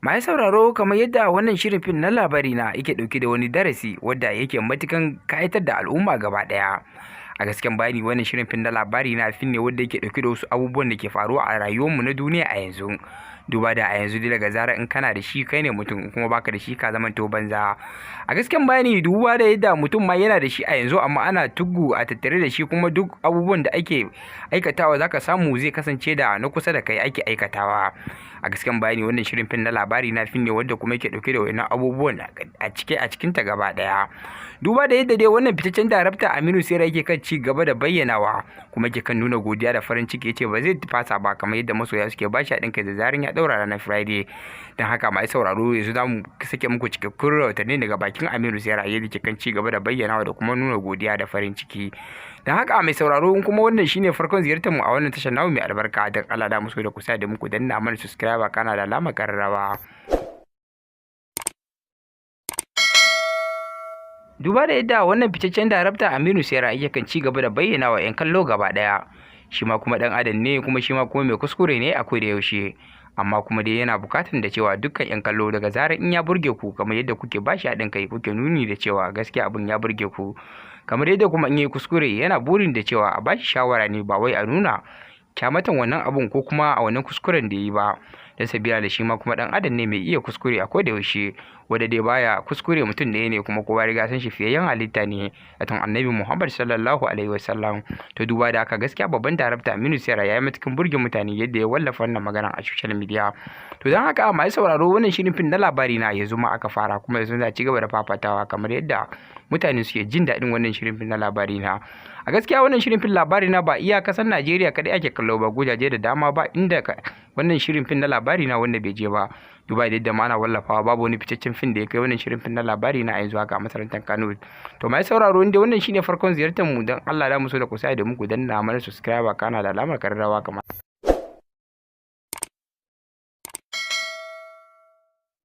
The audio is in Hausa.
Masu sauraro, kamar yadda wannan shirin fim na Labari Na yake ɗauke da wani darasi wadda yake matukan kayatar da al'umma gaba ɗaya. A gasken bayani, wannan shirin fim na Labari Na fim ne wanda yake ɗauke da wasu abubuwan da ke faruwa a rayuwarmu na duniya a yanzu. Duba da a yanzu dai, daga zarar in kana da shi kai ne mutum, kuma baka da shi ka zama to banza. A gasken bayani, duba da yadda mutum ma yana da shi a yanzu, amma ana tuggu a tattare da shi, kuma duk abubuwan da ake aikatawa zaka samu zai kasance da na kusa da kai ake aikatawa. A gasken bayani, wannan shirin fim na Labari Na fim ne wanda kuma yake dauke da wannan abubuwan a cike a cikin ta gaba daya. Duba da yadda dai wannan fitaccen darakta Aminu Saira yake kan ci gaba da bayyanawa, kuma yake kan nuna godiya da farin ciki, yace ba zai fasa ba, kamar yadda masoya suke bashi haɗin kai da zarin ya ɗaura ranar Friday. Don haka, masu sauraro, yanzu za mu sake muku cikakkun rahotanni daga bakin Aminu Saira, yadda ke kan ci gaba da bayyanawa da kuma nuna godiya da farin ciki. Don haka, mai sauraro, in kuma wannan shine farkon ziyartar mu a wannan tashar namu mai albarka, don Allah da musu da kusa da muku danna mana subscribe kana da alamar kararrawa. Duba da yadda wannan fitaccen darakta Aminu Saira yake kan ci gaba da bayyana wa 'yan kallo gaba daya, shi ma kuma dan adam ne, kuma shi ma kuma mai kuskure ne a da yaushe, amma kuma dai yana bukatan da cewa dukkan 'yan kallo, daga zarar in ya burge ku, kamar yadda kuke bashi haɗin kai, kuke nuni da cewa gaskiya abin ya burge ku, kamar yadda kuma in yi kuskure yana burin da cewa a bashi shawara ne, ba wai a nuna kyamatan wannan abun ko kuma a wannan kuskuren da yi ba, don sabila da shi ma kuma dan adam ne mai iya kuskure a koda yaushe. Wanda dai baya kuskure mutum ɗaya ne, kuma kowa riga san shi, fiyayyen halitta ne, wato Annabi Muhammad sallallahu alaihi wasallam. To, duba da haka, gaskiya babban darakta Aminu Saira ya yi matukin burge mutane yadda ya wallafa wannan magana a social media. To, don haka, masu sauraro, wannan shirin fim na Labari Na yanzu ma aka fara, kuma yanzu za a ci gaba da fafatawa, kamar yadda mutane suke jin daɗin wannan shirin fim na Labari Na. A gaskiya wannan shirin fim Labari Na ba iya kasar Najeriya kaɗai ake kallo ba, gujaje da dama ba inda wannan shirin fim na Labari Na wanda bai je ba. Duba da yadda ma ana wallafawa, babu wani fitaccen fim da ya kai wannan shirin fim na Labari Na a yanzu haka a masarautar Kano. To, mai sauraro, inda wannan shine farkon ziyartar mu, don Allah da mu so da ku sai da muku danna mana subscribe kana da alamar kararrawa kamar